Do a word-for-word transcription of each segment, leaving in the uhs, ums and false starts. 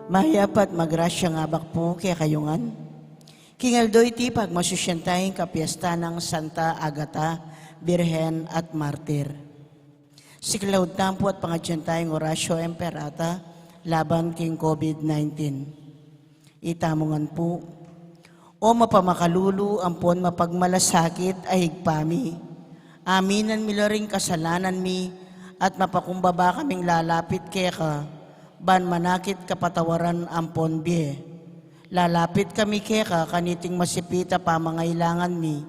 Mayap at magrasyang abak pu kekayu ngan. King aldo iti pagmasusyan taya ing kapiestan nang Santa Agata, Birhen at Martir. Siklaud tamu pu at pangadyan taya ing Oratio Imperata laban king COVID nineteen. Itamu ngan pu. O mapamakalulu ampon mapagmalasakit a Ibpa mi, aminan mi la ring kasalanan mi at mapakumbaba kaming lalapit keka, ban manakit kapatawaran ampon bie. Lalapit kami keka kaniting masipit a pamangailangan mi.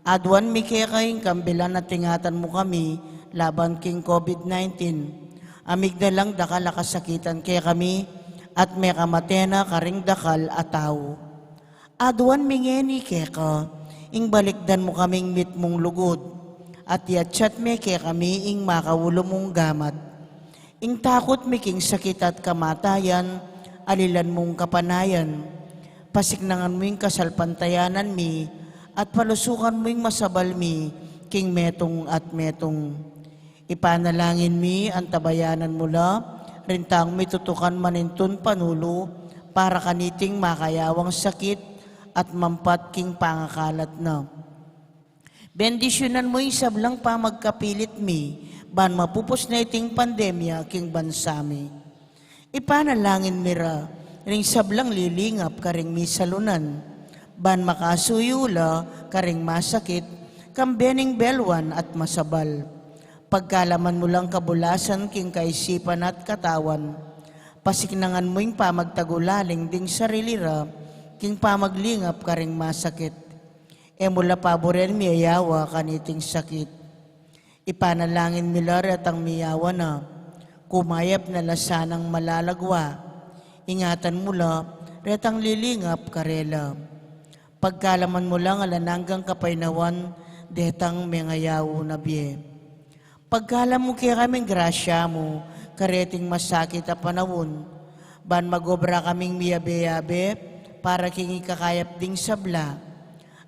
Aduan mi keka ing kambilan at ingatan mu kami laban king COVID nineteen. Amig na lang dakal a kasakitan kekami at mekamate na karing dakal a tau. Aduan mi ngeni keka, ing balikdan mu kaming mitmung lugud, at yatsat me kekami ing makaulu mung gamat. Ing takut mi king sakit at kamatayan, alilan mung kapanayan. Pasiknangan mu ing kasalpantayanan mi, at palusukan mu ing masabal mi king metung at metung. Ipanalangin mi, antabayanan mu la ring taung mitutukan manintun panulu para kaniting makayawang sakit at mampat king pangakalat na. Bendisyunan mu ing sablang pamagkapilit mi, ban mapupus na iting pandemya king bansa mi. Ipanalangin mi ra ring sablang lilingap karing misalunan, ban makasuyu la karing masakit, kambe ning belwan at masabal. Pagkalaman mu lang kabulasan king kaisipan at katawan, pasiknangan mu ing pamagtagulaling ding sarili ra king pamaglingap karing masakit. E mu la paburen miyayawa kaniting sakit. Ipanalangin mi la retang miyawa na, kumayap na la sanang malalagwa. Ingatan mu la retang lilingap karela. Pagkalaman mu lang alang anggang kapaynawan detang mengayau na bie. Pagkalam mu kekaming grasya mu kareting masakit a panaun, ban magobra kaming miyabe-yabe para king ikakayap ding sabla,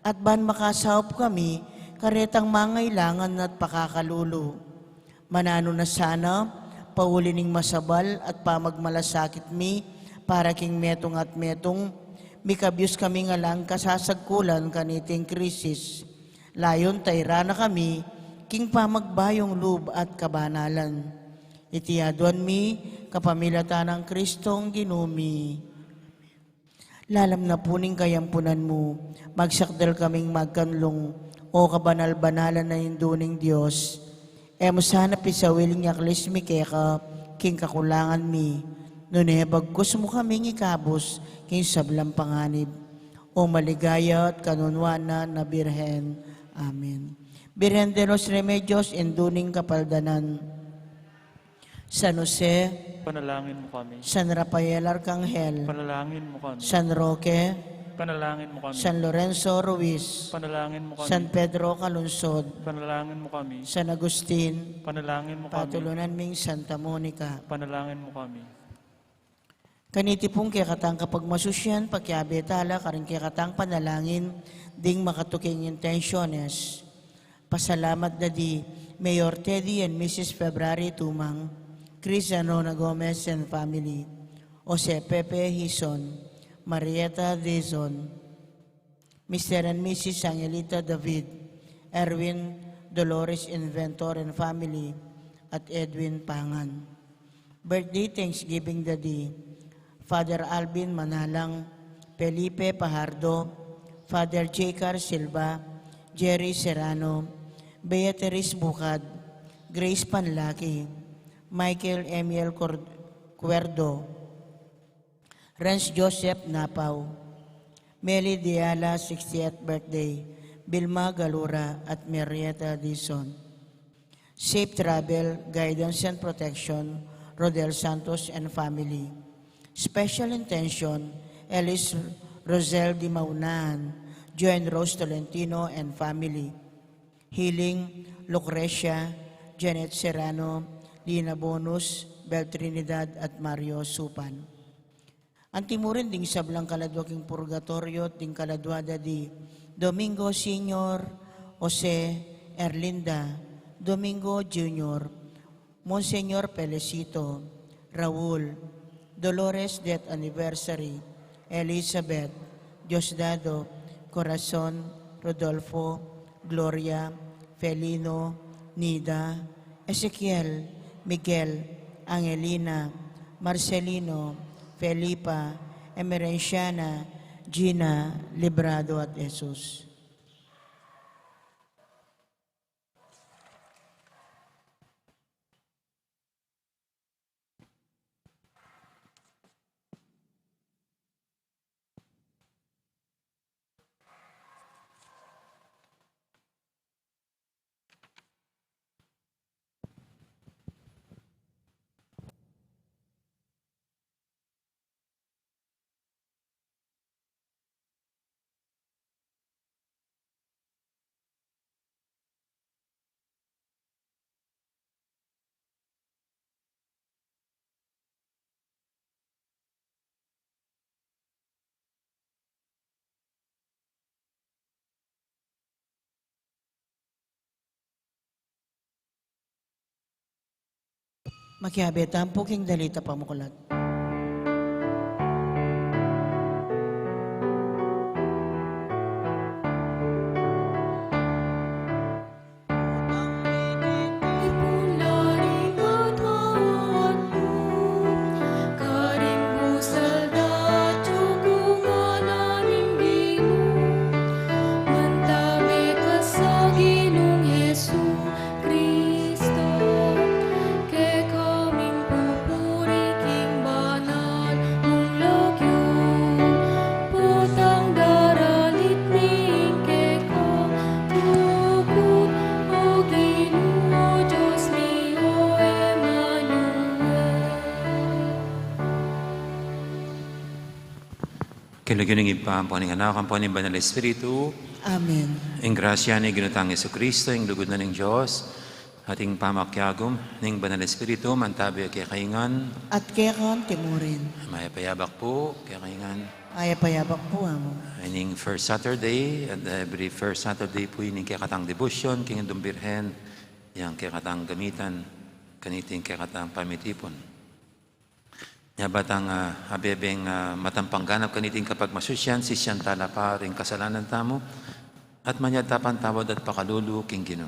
at ban makasaup kami karetang mangailangan at pakakalulu. Mananu na sana, pauli ning masabal at pamagmalasakit mi para king metung at metung, mikabyus kaming alang kasasagkulan kaniting krisis. Layun tairan na kami king pamagbayung lub at kabanalan. Iti aduan mi kapamilatan nang Kristong Ginu mi. Lalam na pu ning kayampunan mu, magsakdal kaming magkanlung, o kabanal-banalan a Indu ning Dios. E mu sana pisawil ing aklis mi keka king kakulangan mi, nune bagkus mu kaming ikabus king sablang panganib. O maligaya at kanunuanan a Birhen. Amen. Birhen de los Remedios, Indu ning Kapaldanan. San Jose, panalangin mo kami. San Rafael Arcangel, panalangin mo kami. San Roque, panalangin mo kami. San Lorenzo Ruiz, panalangin mo kami. San Pedro Calungsod, panalangin mo kami. San Agustin, panalangin mo kami. Patulunan ming Santa Monica, panalangin mo kami. Kaniti pung kekatang kapagmasusian, pakiabe tala karing kekatang panalangin ding makatuking intensiones. Pasalamat da di Mayor Teddy and Missus February Tumang, Chris and Rona Gomez and family, Jose Pepe Hizon, Marieta Dizon, Mister and Missus Angelita David, Erwin Dolores Inventor and family, at Edwin Pangan. Birthday thanksgiving da di Father Alvin Manalang, Felipe Pajardo, Father Jecar Silva, Jerry Serrano, Beatriz Bucad, Grace Panlaki, Michael Emil Cor-, Cuerdo, Renz Joseph Napao, Meli Diala, sixtieth birthday, Vilma Galura at Marieta Dizon. Safe travel, guidance and protection, Rodel Santos and family. Special intention, Elis Rosel Dimaunan, Joan Rose Tolentino and family. Healing, Lucrecia, Janet Serrano, Lina Bonus, Bel Trinidad at Mario Supan. Antimurin ding sablang kaladua king purgatoryo, ding kaladua da di Domingo Senior, Jose, Erlinda, Domingo Junior, Monsignor Felicito, Raul, Dolores, death anniversary, Elizabeth, Diosdado, Corazon, Rodolfo, Gloria, Felino, Nida, Ezekiel, Miguel, Angelina, Marcelino, Felipa, Emerenciana, Gina, Librado at Jesus. Makiabe tamu pu king dalit a pamuklat. Kristo, keka mi pupuri king banal mung lagyu, potang daralit mi keka, tukut, O Ginu, Dios mi, O Emmanuel. King lagyu ning Ibpa, ampo ning Anak, ampo ning Banal Espiritu. Amen. Ing grasya ning Ginu tang Jesucristo, ing lugud na ning Dios, at ing pamakiagum ning Banal Espiritu, mantabi kekayu ngan. At keka anti mu rin. Mayap a yabak pu kekayu ngan. Mayap a yabak pu, Among. Ining first Saturday, at every first Saturday pu ini ing kekatang debosyon king Indung Birhen, yang kekatang gamitan kaniting kekatang pamitipun. Nya ba tang, ah, abebeng, ah, matampang ganap kaniting kapagmasusyan, sisian tala pa ring kasalanan tamu, at manyad ta patawad at pakalulu king Ginu.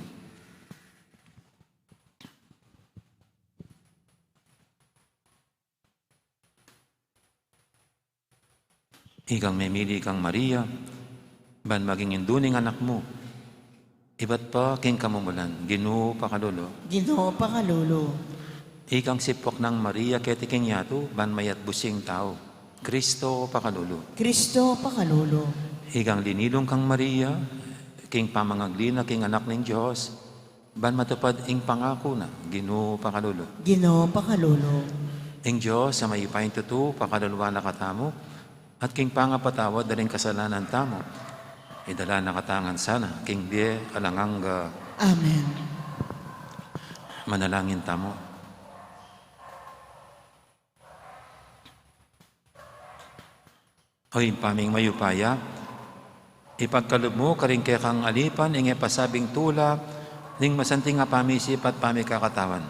Ikang memili kang Maria, ban maging indu ning Anak mu, ibat pa king kamumulan, Ginu pakalulu. Ginu pakalulu. Ikang sipwak nang Maria keti king yatu, ban mayatbus ing tau, Kristo pakalulu. Kristo pakalulu. Ikang linilung kang Maria, king pamangagli na king Anak ning Dios, ban matupad ing pangaku na, Ginu pakalulu. Ginu pakalulu. Ing Dios a mayupayang tutu, pakaluluan na katamu, at king pangapatawad da ring kasalanan tamu, idala na katamu ngan sana king bie alang angga. Amen. Manalangin tamu. O Ibpa ming mayupaya, ipagkalub mu karing kekang alipan ing e pasabing tula ning masanting a pamisip at pamikakatawan.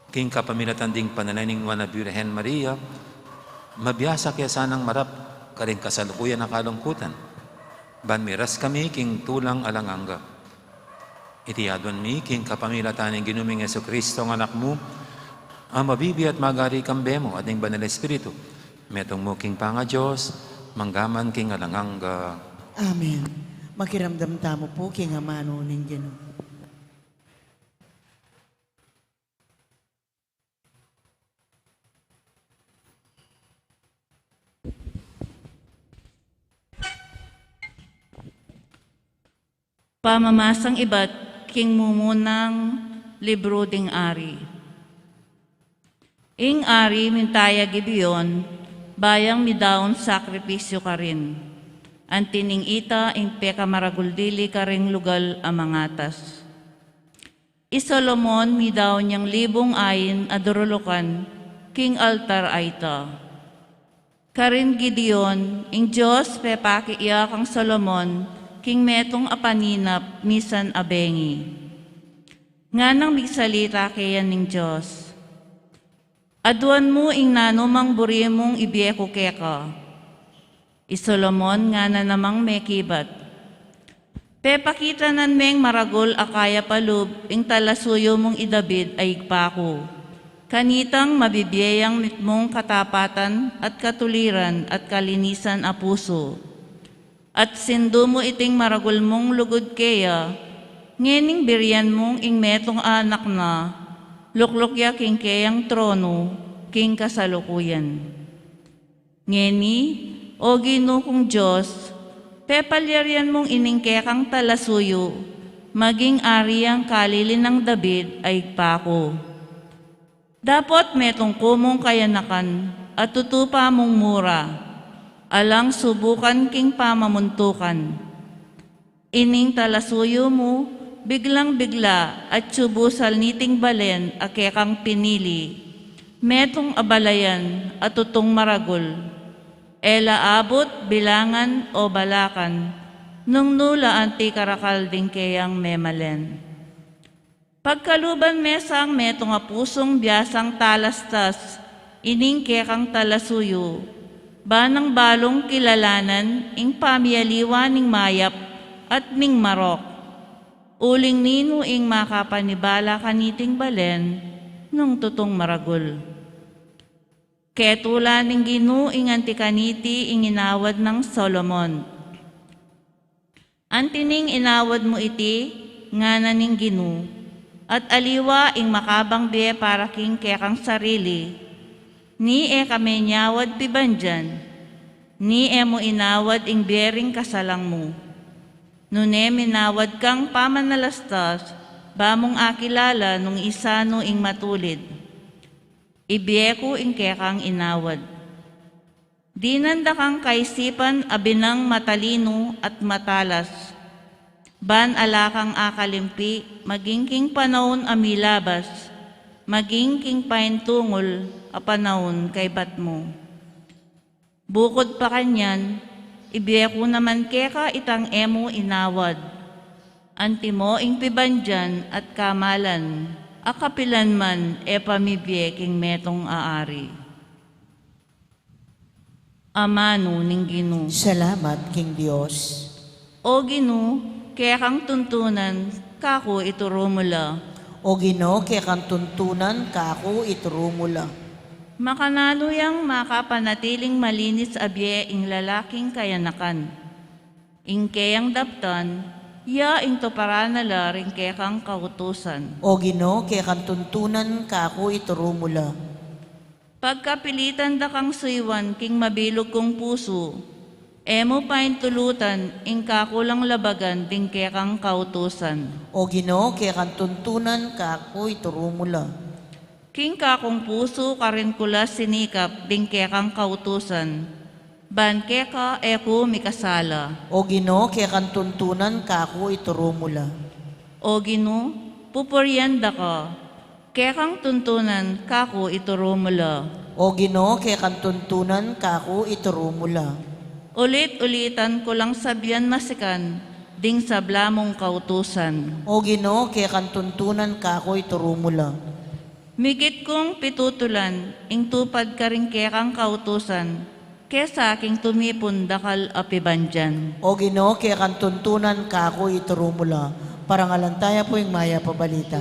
King kapamilatan ding panalangin ning Nuan a Birhen Maria, mabiasa ke sanang marap karing kasalukuyan a kalungkutan, ban miras kami king tulang alang angga. Iti aduan mi king kapamilatan ning Ginu ming Jesucristo, ing Anak mu, a mabibie at magari kambe mu at ning Banal Espiritu, metung mu king pangaDios, mangga man king alang angga. Amen. Makiramdam tamu pu king amanu ning Ginu. Pamamasang ibat king mumunang libru ding Ari. Ing Ari mintaya Gibeon, bayang midaun sakripisyu karin, anti ning ita ing pekamaragul dili karing lugal a mangatas. I Solomon midaun yang libung ain a durulukan king altar a ita. Karin Gideon, ing Dios pepaki ya kang Solomon king metung a paninap misan a bengi. Nganang migsalita keya ning Dios. Aduan mu ing nanu mang buri mung ibie ku keka. I Solomon ngana namang mekibat, pepakitanan meng maragul a kayap a lub ing talasuyu mung i David a ibpa ku. Kanitang mabibie yang mitmung katapatan at katuliran at kalinisan a pusu. At sindu mu iting maragul mung lugud keya, ngening birian mung ing metung a anak na, lukluk ya king keyang tronu king kasalukuyan. Ngeni, O Ginu kung Dios, pepalyarian mung ining kekang talasuyu maging ari yang kalili nang David a ibpa ku. Dapot metung ku mung kayanakan at tutupa mung mura, alang subukan king pamamuntukan. Ining talasuyu mu, biglang-bigla atyu busal niting balen a kekang pinili, metung a balayan a tutung maragul. E la abut, bilangan o balakan nung nu la anti karakal ding keyang memalen. Pagkaluban me sang metung a pusung biasang talastas ining kekang talasuyu, ba nang balung kilalanan ing pamialiwa ning mayap at ning marok. Uling ninu ing makapanibala kaniting balen nung tutung maragul? Ketula ning Ginu ing anti kaniti ing inawad nang Solomon. Anti ning inawad mu iti, ngana ning Ginu, at aliwa ing makabang bie para king kekang sarili, ni e ka menyawad pibandian, ni e mu inawad ing bie ring kasalang mu. Nune minawad kang pamanalastas, ba mung akilala nung isanu ing matulid. Ibie ku ing kekang inawad. Dinan da kang kaisipan a binang matalinu at matalas, ban ala kang akalimpi maging king panaun a milabas, maging king paintungul a panaun kaybat mu. Bukud pa kanyan, ibie ku naman keka itang e mu inawad. Antimo ing pibandian at kamalan a kapilan man e pamibie king metung a ari. Amanu ning Ginu. Salamat king Dios. O Ginu, kekang tuntunan, kaku ituru mu la. O Ginu, kekang tuntunan, kaku ituru mu la. Makananu yang makapanatiling malinis a bie ing lalaking kayanakan? Ing keyang daptan, ya ing tuparan na la ring kekang kautusan. O Ginu, kekang tuntunan, kaku ituru mu la. Pagkapilitan da kang suyuan king mabilug kung pusu, e mu paintulutan ing kaku lang labagan ding kekang kautusan. O Ginu, kekang tuntunan, kaku ituru mu la. King kakung pusu karin ku la sinikap ding kekang kautusan, ban keka e ku mikasala. O Ginu, kekang tuntunan, kaku ituru mu la. O Ginu, pupurian da ka. Kekang tuntunan, kaku ituru mu la. O Ginu, kekang tuntunan, kaku ituru mu la. Ulit-ulitan ku lang sabian masikan ding sabla mung kautusan. O Ginu, kekang tuntunan, kaku ituru mu la. Migit kung pitutulan ing tupad karing kekang kautusan, kesa king tumipun dakal a pibandian. O Ginu, kekang tuntunan, kaku ituru mu la. Parangalan taya pu ing mayap a balita.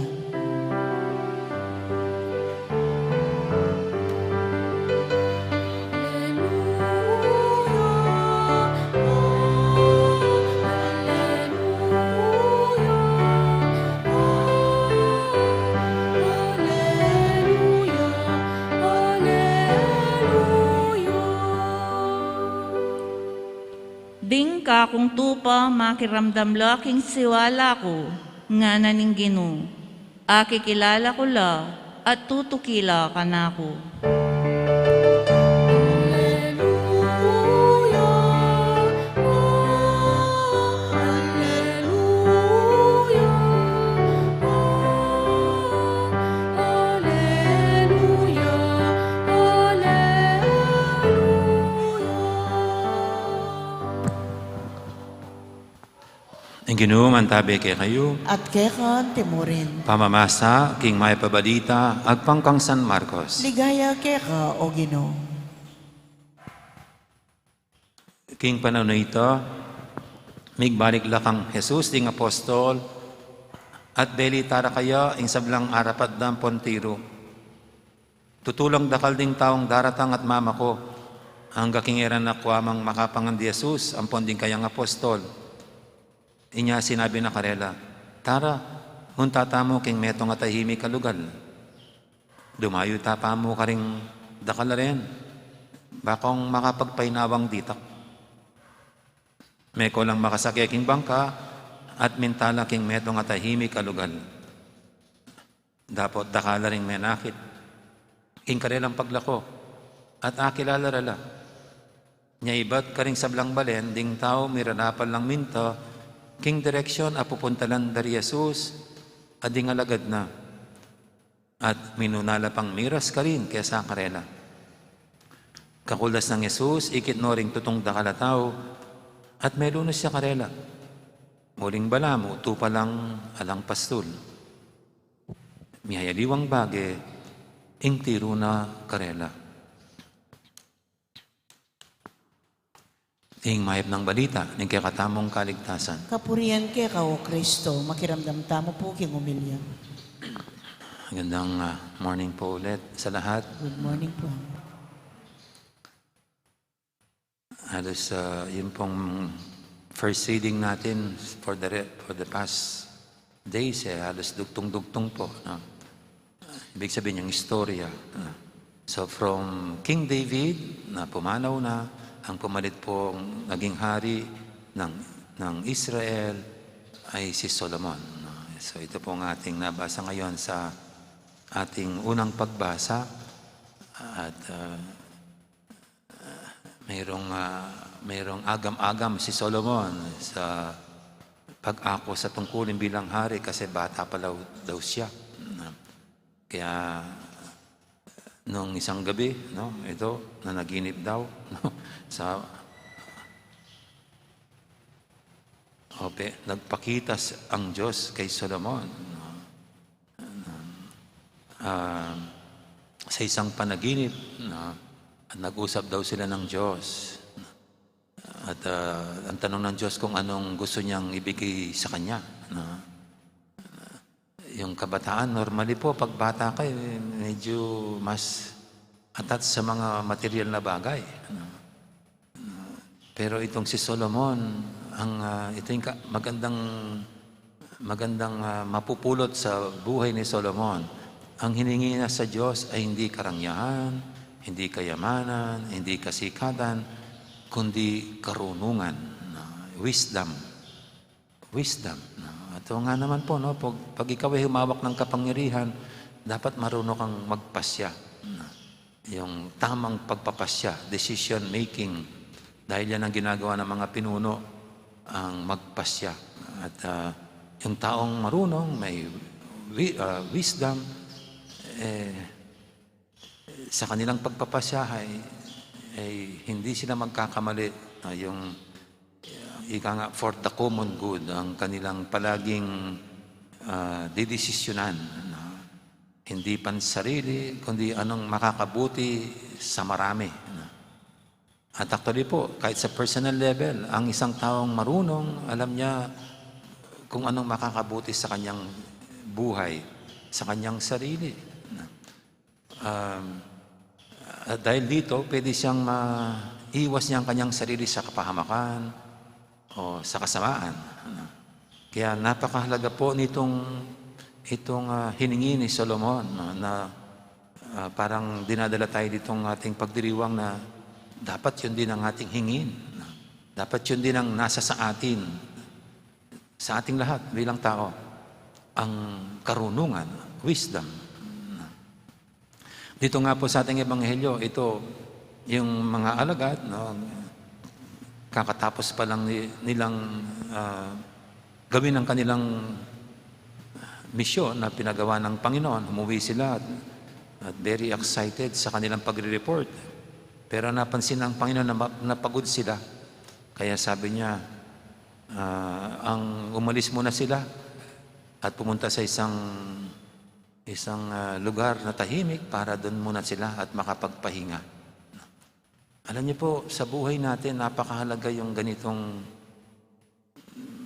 Ding kakung tupa makiramdam la king siwala ku, ngana ning Ginu, akikilala ku la at tutuki la kanaku. Ing Ginu mantabe kekayu. At keka antimurin. Pamamasa king mayap a balita agpang kang San Marcos. Ligaya keka, O Ginu. King panaun a ita, migbalik la kang Jesus ding apostol, at belita ra kaya ing sablang arapat da ampon tiru. Tutu lang dakal ding taung daratang at mamako, angga king e ra na kuamang makapangan di Jesus ampon ding kayang apostol. Inya sinabi na karela, "Tara, munta tamu king metung a tahimik a lugal. Dumayu ta pamu karing dakal a ren, bakong makapagpainawang ditak." Meko lang makasake king bangka at minta la king metung a tahimik a lugal. Dapot dakal la ring menakit king karelang paglako, at akilala ra la. Nya ibat karing sablang balen ding tau mirarapal lang minta king direksyon a pupunta lan da ri Jesus a ding alagad na, at minuna la pang miras karin kesa karela. Kakuldas nang Jesus, ikit no ring tutung dakal a tau, at melunus ya karela. Uling balamu, tupa lang alang pastul. Miyayaliwang bage ing tiru na karela. Ing mayap nang balita ning kekatamung kaligtasan. Kapurian keka, O Kristo. Makiramdam tamu pu king umilya. Magandang, ah, morning po ulit sa lahat. Good morning po. Halos, ah, yun pong first reading natin for the re-, for the past days, eh, halos dugtung-dugtung po, no? Ibig sabihin, yung istorya, no? So, from King David na pumanaw na, ang pumalit pong naging hari ng, ng Israel ay si Solomon, no? So, ito pong ating nabasa ngayon sa ating unang pagbasa. At, ah, mayroong, ah, mayroong agam-agam si Solomon sa pag-ako sa tungkulin bilang hari kasi bata pa daw, daw siya. Kaya nung isang gabi, no, ito, nanaginip daw, no, sa, ope, nagpakita s-, ang Diyos kay Solomon, no? Ah, sa isang panaginip, no, at nag-usap daw sila ng Diyos. At, ah, ang tanong ng Diyos kung anong gusto niyang ibigay sa kanya, no? Yung kabataan, normally po, pag bata ka, eh, medyo mas attached sa mga material na bagay, no? Pero itong si Solomon, ang, ah, ito yung ka-, magandang, magandang, ah, mapupulot sa buhay ni Solomon. Ang hiningi niya sa Diyos ay hindi karangyaan, hindi kayamanan, hindi kasikatan, kundi karunungan, no? Wisdom. Wisdom, no? At o nga naman po, no, pag, pag ikaw ay humawak ng kapangyarihan, dapat marunong kang magpasya, no? Yung tamang pagpapasya, decision making. Dahil yan ang ginagawa ng mga pinuno, ang magpasya. At, ah, yung taong marunong, may wi-, ah, wisdom, eh, sa kanilang pagpapasya ay, ay hindi sila magkakamali, no? Yung, ika nga, for the common good, ang kanilang palaging, ah, didesisyonan, no? Hindi pansarili, kundi anong makakabuti sa marami, no? At actually po, kahit sa personal level, ang isang taong marunong, alam niya kung anong makakabuti sa kanyang buhay, sa kanyang sarili, no? Um, at dahil dito, pwede siyang maiwas niya ang kanyang sarili sa kapahamakan o sa kasamaan, ano. Kaya napakahalaga po nitong, itong, ah, hiningi ni Solomon, no, na, ah, parang dinadala tayo ditong ating pagdiriwang na dapat yun din ang ating hingin, no? Dapat yun din ang nasa sa atin. Sa ating lahat bilang tao, ang karunungan, wisdom. Dito nga po sa ating ebanghelyo, ito yung mga alagad, no, kakatapos pa lang ni-, nilang, ah, gawin ang kanilang misyon na pinagawa ng Panginoon. Umuwi sila at, at very excited sa kanilang pagre-report. Pero napansin ng Panginoon na ma-, napagod sila. Kaya sabi niya, Ah, ang umalis muna sila at pumunta sa isang, isang, ah, lugar na tahimik para dun muna sila at makapagpahinga. Alam niyo po, sa buhay natin, napakahalaga yung ganitong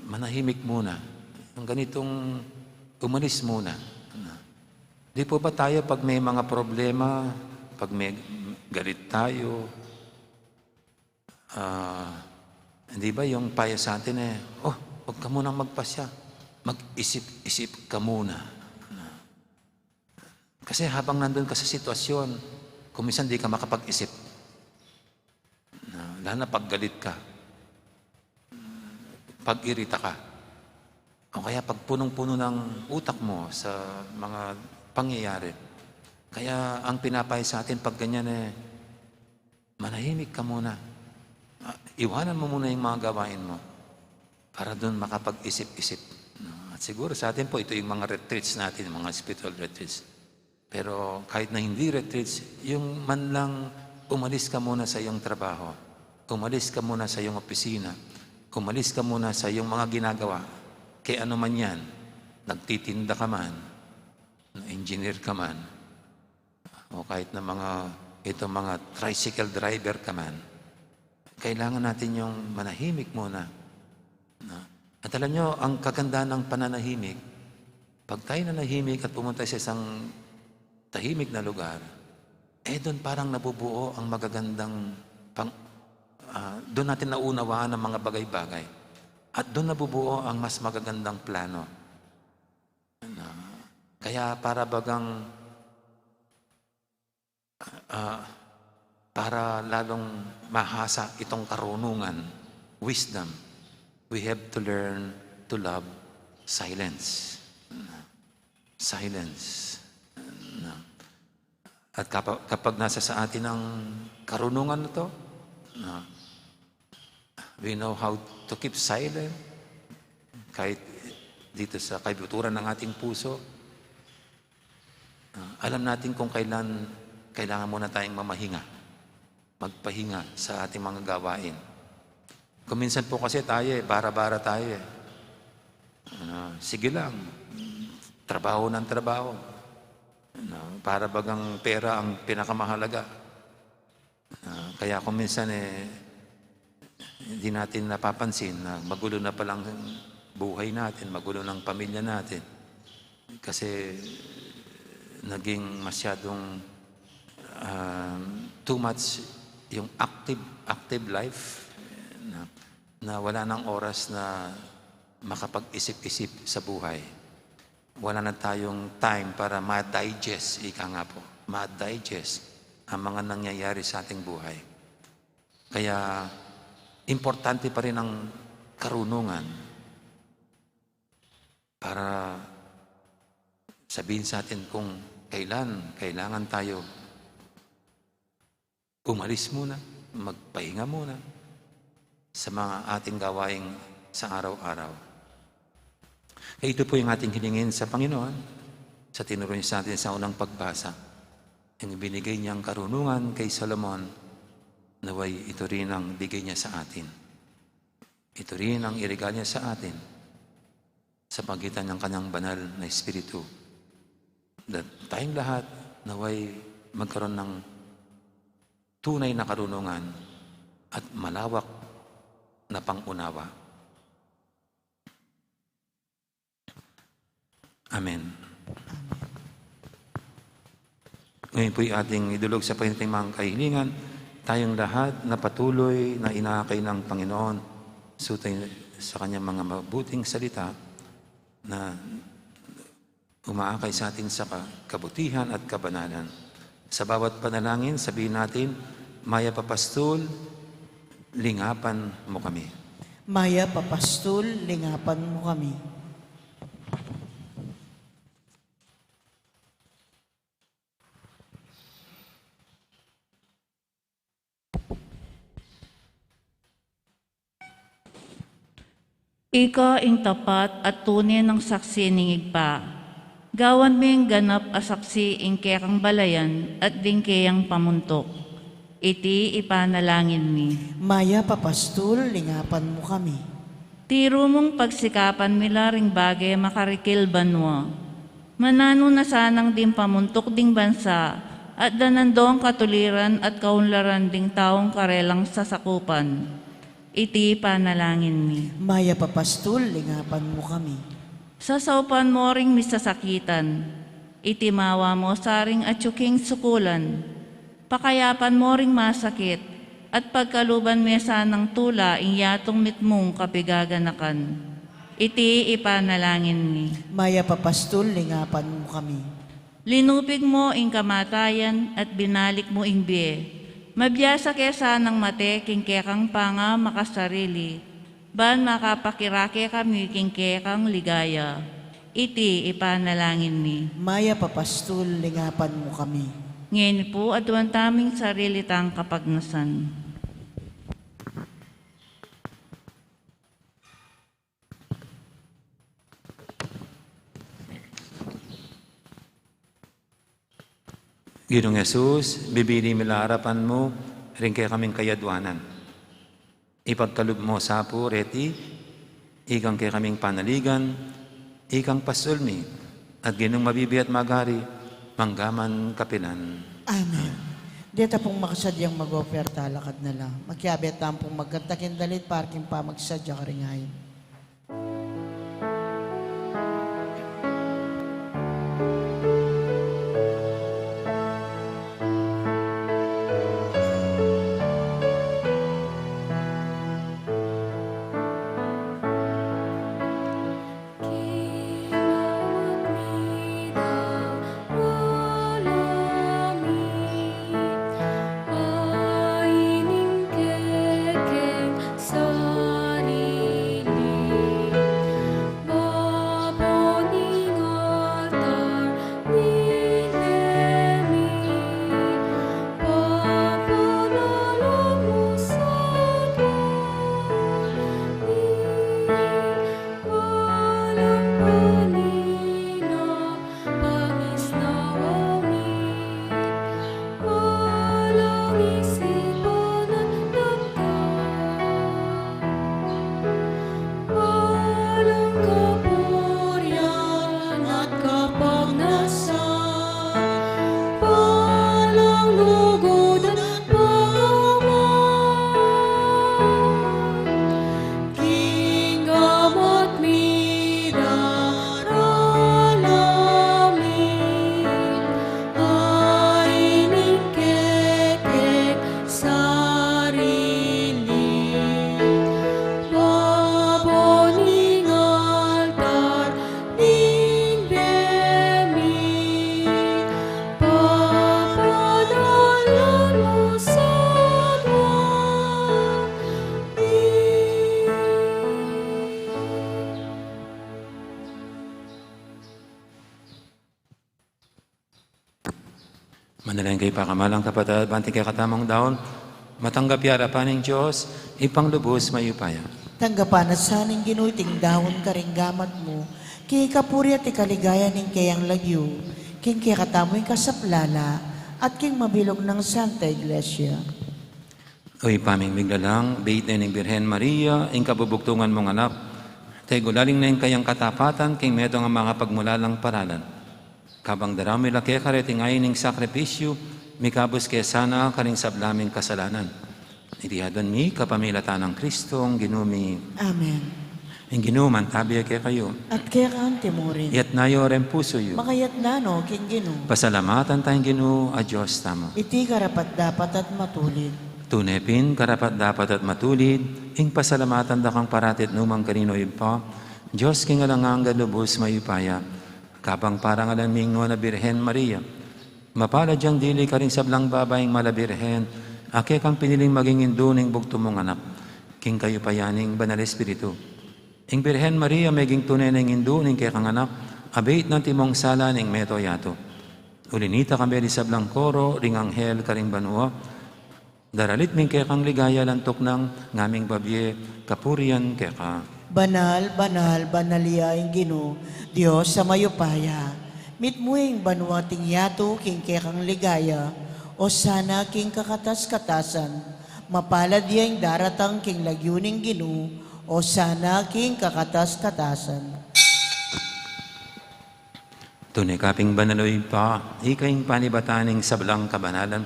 manahimik muna, yung ganitong umalis muna. Di po ba tayo, pag may mga problema, pag may galit tayo, ah, hindi ba yung payo sa atin eh, "Oh, huwag ka munang magpasya. Mag-isip-isip ka muna." Kasi habang nandun ka sa sitwasyon, kung minsan di ka makapag-isip. Na, lalo na pag galit ka, pag irita ka, o kaya pag punong-puno ng utak mo sa mga pangyayari. Kaya ang pinapayo sa atin pag ganyan eh, manahimik ka muna. Ah, iwanan mo muna yung mga gawain mo para dun makapag-isip-isip, no? At siguro sa atin po, ito yung mga retreats natin, mga spiritual retreats. Pero kahit na hindi retreats, yung man lang umalis ka muna sa iyong trabaho, umalis ka muna sa iyong opisina, umalis ka muna sa iyong mga ginagawa, kaya ano man yan, nagtitinda ka man, engineer ka man, o kahit na mga, ito, mga tricycle driver ka man, kailangan natin yung manahimik muna. No? At alam nyo, ang kagandahan ng pananahimik, pag tayo nanahimik at pumunta sa isang tahimik na lugar, eh, doon parang nabubuo ang magagandang pang-, ah, doon natin nauunawaan ang mga bagay-bagay. At doon nabubuo ang mas magagandang plano. Ano? Kaya para bagang, ah, para lalong mahasa itong karunungan, wisdom, we have to learn to love silence. Silence. At kapa-, kapag nasa sa atin ang karunungan na 'to, na we know how to keep silent, kahit dito sa kaibuturan ng ating puso, ah, alam natin kung kailan kailangan muna tayong mamahinga, magpahinga sa ating mga gawain. Kung minsan po kasi tayo eh, bara-bara tayo eh. Ano, sige lang, trabaho ng trabaho. Ano, para bagang pera ang pinakamahalaga. Ah, kaya kung minsan eh, hindi natin napapansin na magulo na palang buhay natin, magulo ng pamilya natin. Kasi naging masyadong, ah, too much yung active, active life na, na wala nang oras na makapag-isip-isip sa buhay. Wala na tayong time para ma-digest, ika nga po, ma-digest ang mga nangyayari sa ating buhay. Kaya, importante pa rin ang karunungan para sabihin sa atin kung kailan kailangan tayo umalis muna, magpahinga muna sa mga ating gawaing sa araw-araw. Kaya ito po yung ating hilingin sa Panginoon, sa tinuro niya sa atin sa unang pagbasa. Yung binigay niyang karunungan kay Solomon, naway ito rin ang bigay niya sa atin. Ito rin ang iregal niya sa atin sa pagitan ng kanyang banal na Espiritu. At tayong lahat, naway magkaroon ng tunay na karunungan at malawak na pangunawa. Amen. Ngayon po'y ating idulog sa Panginoon ang kahilingan. Tayong lahat na patuloy na inaakay ng Panginoon, sutay sa kanyang mga mabuting salita na umaakay sa atin sa ka-, kabutihan at kabanalan. Sa bawat panalangin, sabihin natin, "Mayap a Pastul, lingapan mo kami." Mayap a Pastul, lingapan mo kami. Ika ing tapat at tune nang saksi ning Ibpa. Gawan ming ganap a saksi ing kekang balayan at ding keyang pamuntuk. Iti ipanalangin mi. Mayap a Pastul, lingapan mo kami. Tiru mung pagsikapan mi la ring bage makarikil banua. Mananu na sanang ding pamuntuk ding bansa, at danandong katuliran at kaunlaran ding taung karelang sasakupan. Iti panalangin mi. Mayap a Pastul, lingapan mu kami. Sasaupan mo ring misasakitan. Itimawa mo sa ring atyu king sukulan. Pakayapan mo ring masakit, at pagkaluban me sanang tula ing yatung mitmung kapigaganakan. Iti ipanalangin mi. Mayap a Pastul, lingapan mu kami. Linupig mo ing kamatayan at binalik mo ing bie. Mabiasa ke sanang mate king kekang pangamakasarili, ban makapakirake kami king kekang ligaya. Iti ipanalangin mi. Mayap a Pastul, lingapan mu kami. Ngeni pu, aduan taming sarili tang kapagnasan. Ginung Jesus, bibili mi la arapan mu ring kekaming kayaduanan. Ipagkalub mo sa pu reti, ikang kekaming panaligan, ikang pastul mi, at Ginung mabibie at magari, mangga man kapilan. Amen. Deta pung makasadyang mag-oferta, lakad na la. Makiabe tamu pung magkanta king dalit para king pamagsadya karing ayin. Manalangin kayu, pakamalan kung kapatad, ban ing kekatamung daun matanggap ya arapan ning Dios, Ibpang lubus mayupaya. Tanggapan na sa ning Ginu iting daun karing gamat mu, king ikapuri at ikaligaya ning keyang lagyu, king kekatamung kasaplalan, at king mabilug nang Santa Iglesia. O Ibpa ming miglalang, beit ne ning Birhen Maria ing kabubugtungan mung anak, tegulaling ne ing kayang katapatan king metung a makapagmulalang paralan. Kabang darame mi la keka reting ain ning sakripisyu, mikabus ke sana karing sabla ming kasalanan. Iti aduan mi kapamilatan nang Kristong Ginu mi. Amen. Ing Ginu mantabi ya kekayu. At keka antimurin. Iyatas yu reng pusu yu. Makayatas no king Ginu. Pasalamatan taya ing Ginu a Dios tamu. Iti karapat-dapat at matulid. Tune pin karapat-dapat at matulid ing pasalamatan da kang parati at nu man karin, O Ibpa, Dios king alang angga, lubus mayupaya. Kabang parangalan mi ing Nuan a Birhen Maria, mapalad yang dili karing sablang babaing mala birhen a kekang piniling maging indu ning bugtung mung anak, king kayupayan ning Banal Espiritu. Ing Birhen Maria meging tune neng indu ning kekang anak, abeit nang timong sala ning mabilug a yatu. Uli na nita, kambe ding sablang koro ring anghel karing banua, daralit mi ing kekang ligaya, lantuk nang ngaming babie kapurian keka. Banal, banal, banal ya ing Ginu, Dios a mayupaya. Mitmu ing banua at ing yatu king kekang ligaya. Osana king kakatas-katasan. Mapalad ya ing daratang king lagyu ning Ginu. O sana king kakatas-katasan. Tune ka pin banal, o Ibpa, ika ing panibatan ning sablang kabanalan.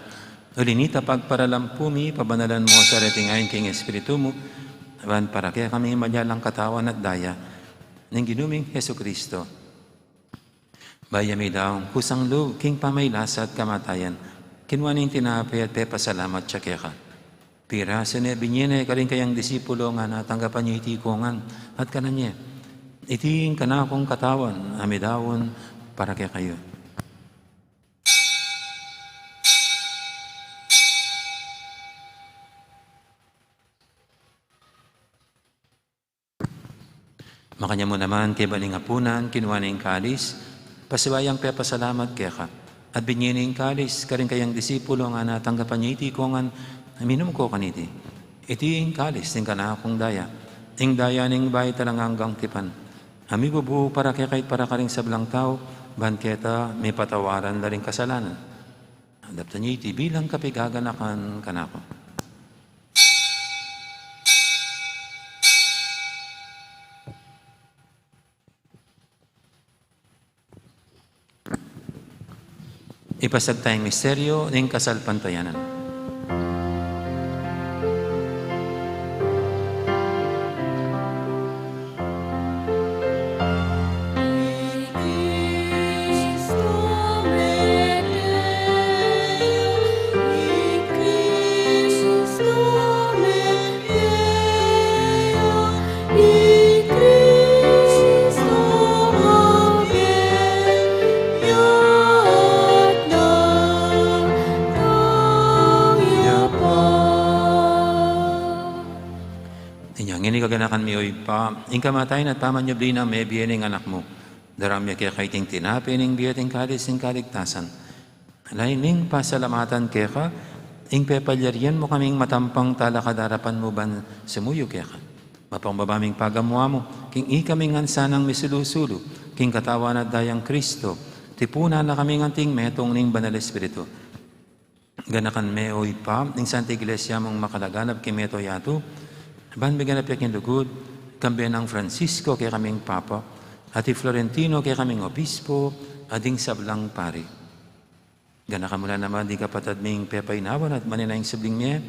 Uli na nita, pagparalampu mi, pabanalan mu sa reting ain king Espiritu mu, ban para kekami maging katawan at daya ning Ginu ming Jesucristo. Bayu ya midaun kusang lub king pamagkasakit at kamatayan, kinua ne ing tinape at pepasalamat ya keka. Pirasu ne, binie ne karing kayang disipulo, ngana, tanggapan ye iti ika ngan, at kanan ye. Iti ing kanakung katawan, a midaun para kekayu. Makanyan mu naman, kaybat ning apunan, kinua ne ing kalis, pasibayu yang pepasalamat keka, at binie ne ing kalis karing kayang disipulo, ngana, tanggapan ye iti ika ngan, minum kayu kaniti. Iti ing kalis ning kanakung daya, ing daya ning bayu at alang anggang tipan, a mibubu para kekayu at para karing sablang tau, ban keta mipatawaran la ring kasalanan. Daptan ye iti bilang kapaganakan kanaku. Ipasiag taya ing misteryu ning kasalpantayanan. Inya ngeni, kaganakan mi, o Ibpa, ing kamatayan at pamanyubli nang mebie ning Anak mu. Daraun mi keka iting tinape ning bie at ing kalis ning kaligtasan. Lalu ming pasalamatan keka, ing pepalyarian mu kaming matampang talakad king arapan mu ban sumuyu keka. Mapakumbaba ming pagamu-amu, king ikami ngan sanang misulu-sulu king katawan at dayang Kristo, tipunan na kami ngan anting metung ning Banal Espiritu. Ganakan me, o Ibpa, ing Santa Iglesia mung makalaganap king mabilug a yatu, ban miganap ya king lugud, kambe nang Francisco kekaming Papa, at i Florentino kekaming Obispo, at ding sablang pari. Ganakan mu la naman ding kapatad ming pepainawan at manenaya king subling mie,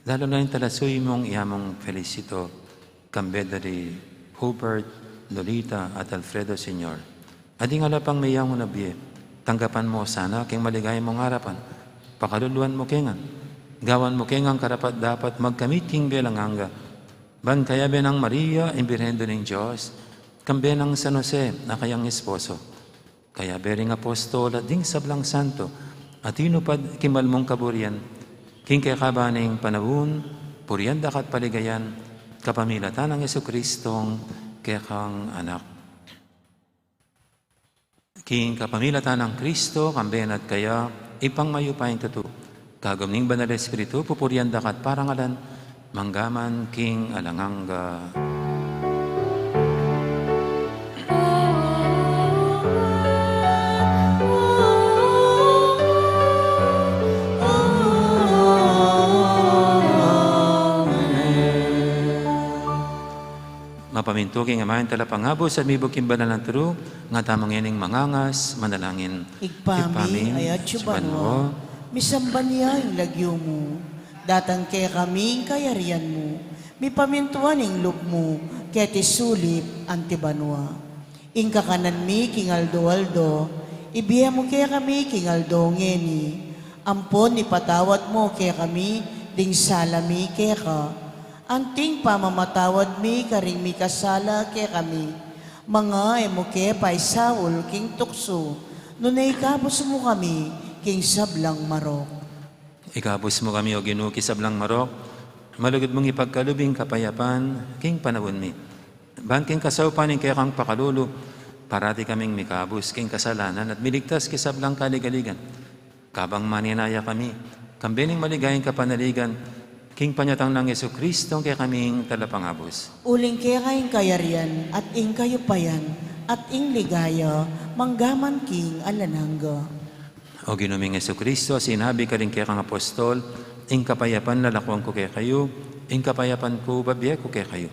lalu na ing talasuyu mung i Among Felicito, kambe da ri Hubert, Lolita, at Alfredo Senior. At ding ala pang meyaun a bie, tanggapan mu sana king maligaya mung arapan, pakaluluan mu ke ngan, gawan mu ke ngan karapat-dapat magkamit king bie alang angga, ban kayabe nang Maria, ing Birhen Indu ning Dios, kambe nang San Jose, a kayang esposo, kayabe ring apostol at ding sablang santo, a tinupad king mal mung kaburian, king kekaban ning panaun, purian da ka at paligayan, kapamilatan nang Jesucristong kekang Anak. King kapamilatan nang Kristo, kambe na at kaya, Ibpang mayupayang tutu, kagum ning Banal Espiritu, pupurian da ka at parangalan, manggaman king alang angga. Mapamintu king Ama ing Talapangabus, at mibuk king banal a turu, ngan tamu ngening mangangas, manalangin. Ibpa mi, a atsu ka banua, misamban ya ing lagyu mu, datang kekami ing kayarian mu, mipamintuan ing lub mu, keti sulip anti banua. Ing kakanan mi king aldo-aldo, ibie mu kekami king aldo ngeni, ampon ipatawad mu kekami ding sala mi keka, anting pamamatawad mi karing mikasala kekami, manga e mu ke paisaul king tuksu, nune ikabus mu kami king sablang marok. Ikabus mu kami, O Ginu, king sablang marok, malugud mung ipagkalub ing kapayapan king panaun mi. Ban king kasaupan ning kekang pakalulu, parati kaming mikabus king kasalanan at miligtas king sablang kaligaligan. Kabang manenaya kami, kambe ning maligayang kapanaligan, king panyatang nang Jesucristo, kekaming Talapangabus. Uling keka ing kayarian, at ing kayupayan, at ing ligaya, manggaman king alang angga. O Ginu ming Jesucristo, sinabi karing kekang apostol, ing kapayapan lalakwan ku kekayu, ing kapayapan ku bibie ku kekayu.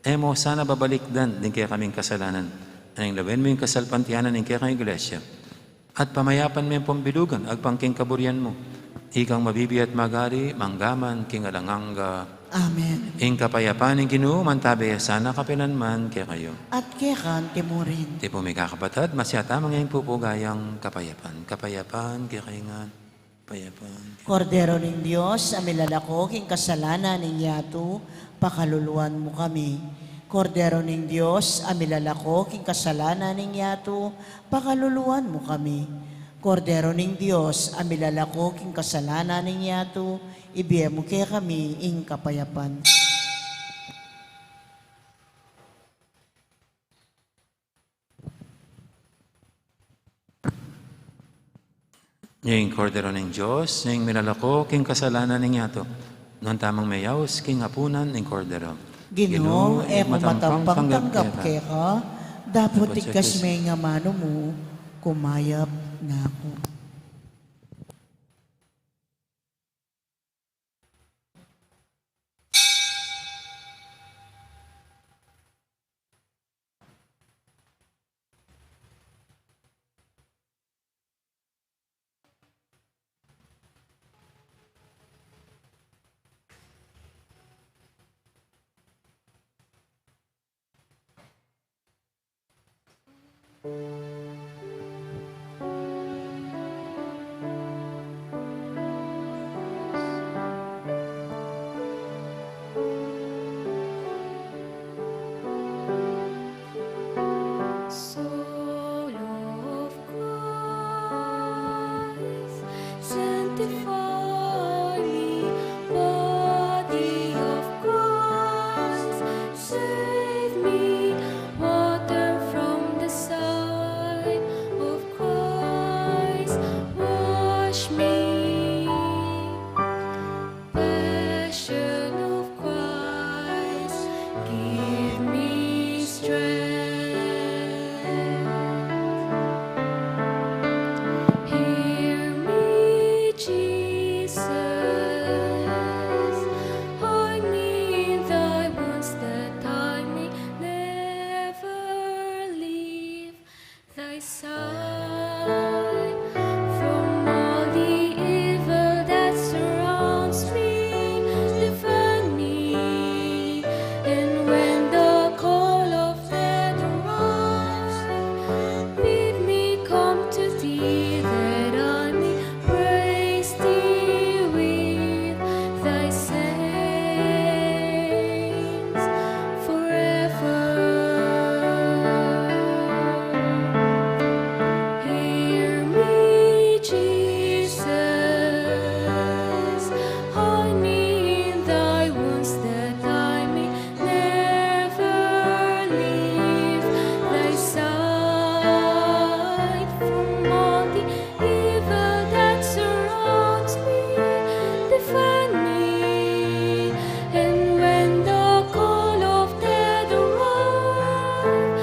E mu sana babalikdan ding kekaming kasalanan, nune lawen mu ing kasalpantayanan ning kekang Iglesia, at pamayapan me pung bilugan agpang king kaburian mu. Ikang mabibie at mag-ari, mangga man king alang angga. Amen. Ing kapayapan ning Ginu mantabe ya sana kapilan man kekayu. At keka mu rin. Tipu ming kakapatad, masyata mangeng pupuga yang kapayapan. Kapayapan kekayu ngan. Kapayapan. Kordero ning Dios, a milalako king kasalanan ning yatu, pakaluluan mu kami. Kordero ning Dios, a milalako king kasalanan ning yatu, pakaluluan mu kami. Kordero ning Dios, a milalako king kasalanan ning yatu, ibie mu kekami ing kapayapan. Ing Kordero ning Dios, ing milalako king kasalanan ning yatu. Nuan tamung meyaus king apunan ning Kordero. Ginu, e ku matampang tanggap keka, dapot tigkas me ing amanu mu, kumayap na ku. Soul of Christ, sanctify me. Body of Christ, save me. Water from the side of Christ, wash me. Passion of Christ, give me strength. Hear me, Jesus, hide me in thy wounds that I may never leave thy side. From all the evil that surrounds me, defend me. And when the call of death arrives, bid me come to thee, that I may praise thee with thy saints forever. Hear me, Jesus, hide me in thy wounds, that I may never leave thy side. From all the evil that surrounds me, defend me. And when the call of death arrives,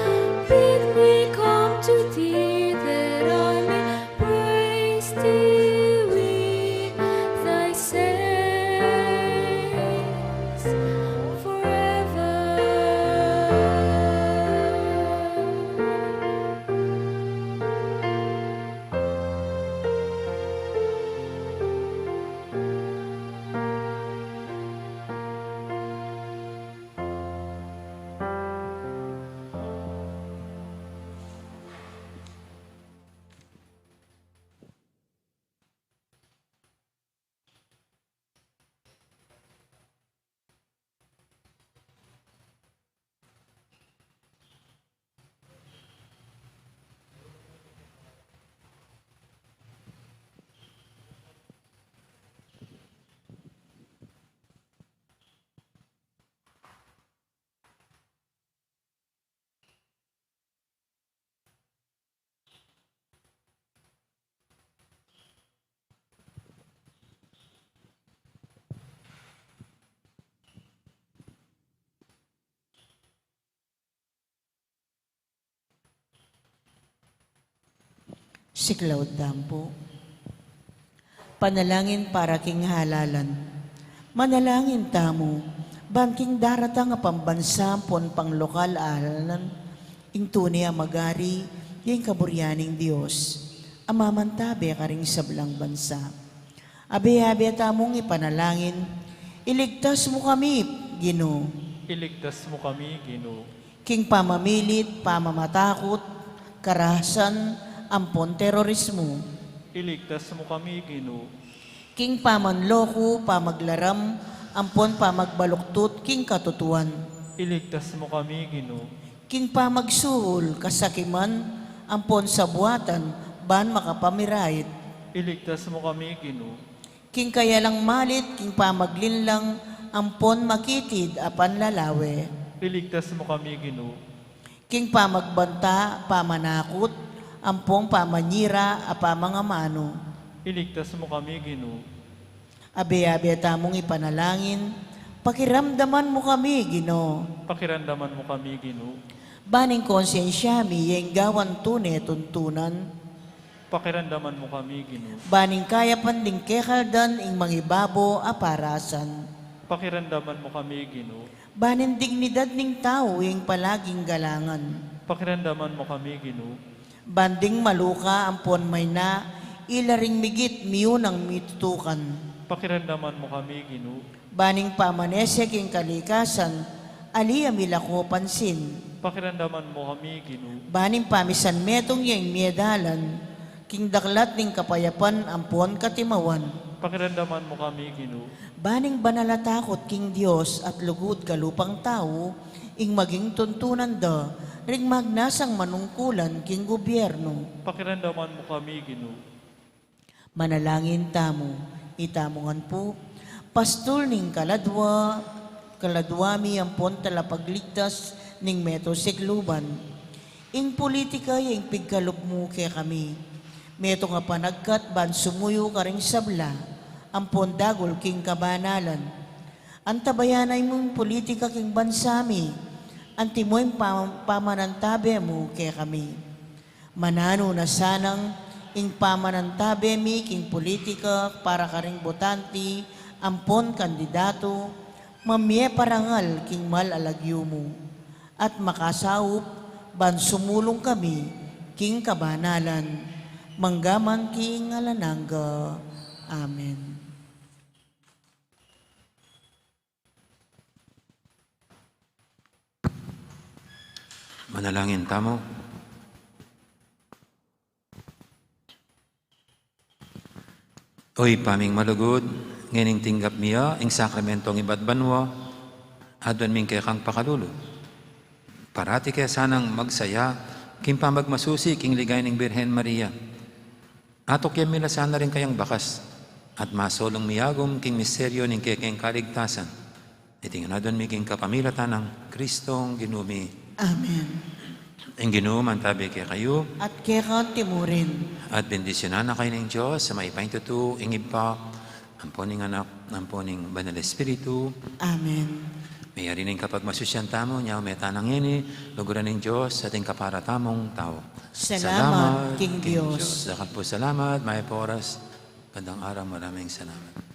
bid me come to thee, that I may praise thee with thy saints forever. Siklaud tamu pu. Panalangin para king halalan. Manalangin tamu, Ban king daratang a pambansa ampon panglokal a alalanan, ing tune a magari, ing kaburian ning Dios, a mamantabe karing sablang bansa. Abe-abe tamung ipanalangin, iligtas mu kami, Ginu. Iligtas mu kami, Ginu. King pamamilit, pamamatakut, karahasan, ampon terorismu. Iligtas mu kami, Ginu. King pamanloko, pamaglaram, ampon pamagbaluktut king katutuan. Iligtas mu kami, Ginu. King pamagsuhul, kasakiman, ampon sabuatan, ban makapamirait. Iligtas mu kami, Ginu. King kayalang malit, king pamaglinlang, ampon makitid a panlalawe. Iligtas mu kami, Ginu. King pamagbanta, pamanakut, ampon pamanyira a pamangamanu. Iligtas mu kami, Ginu. Abe-abe tamung ipanalangin, pakiramdaman mu kami, Ginu. Pakiramdaman mu kami, Ginu. Ban ing konsensia mi, ing gawan tune tuntunan. Pakiramdaman mu kami, Ginu. Ban ing kayapan ding kekaldan ing mangibabo a parasan. Pakiramdaman mu kami, Ginu. Ban ing dignidad ning tau ing palaging galangan. Pakiramdaman mu kami, Ginu. Ban ding maluka ampon mayna, ila ring migit miyunang mitutukan. Pakiramdaman mu kami, Ginu. Ban ing pamanese king kalikasan, ali a milako pansin. Pakiramdaman mu kami, Ginu. Ban ing pamisan metung ya ing mie dalan, king daklat ning kapayapan ampon katimawan. Pakiramdaman mu kami, Ginu. Ban ing banal a takut king Dios at lugud kalupang tau, ing maging tuntunan da, ring magnasang manungkulan king gubyernu. Pakiramdaman mu kami, Ginu. Manalangin tamu, itamu ngan pu, pastul ning kaladua, kaladua mi ampon talapagligtas ning meto sikluban. Ing politika ya ing pigkalub mu kekami. Metung a panagkat ban sumuyu karing sabla, ampon dagul king kabanalan. Antabayanan mu ing politika king bansa mi, antimo ing pam-, pamanantabe mu kekami. Mananu na sanang ing pamanantabe mi king politika para karing botante ampon kandidatu, mamie parangal king mal a lagyu mu, at makasaup ban sumulung kami king kabanalan, manggaman king alang angga. Amen. Manalangin tamu. O Ibpa ming malugud, ngening tinggap mi ya ing sakramentong ibat banua, aduan mi kekang pakalulu. Parati ke sanang magsaya king pamagmasusi king ligaya ning Birhen Maria. Atukyan mi la sana ring kayang bakas, at masulung mi agum king misteryu ning kekeng kaligtasan. Iti ngan aduan mi king kapamilatan nang Kristong Ginu mi. Amen. Ing Ginu mantabe kekayu. At keka mu rin. At bendisyunan na kayu ning Dios a mayupayang tutu, ing Ibpa, ampon ing Anak, ampon ing Banal Espiritu. Amen. Meyari ning kapagmasusian tamu, nya meta na ngeni, luguran ning Dios, ating kapara tamung tau. Salamat king Dios. Dakal pung salamat, mayap a oras. Gandang araw, maraming salamat.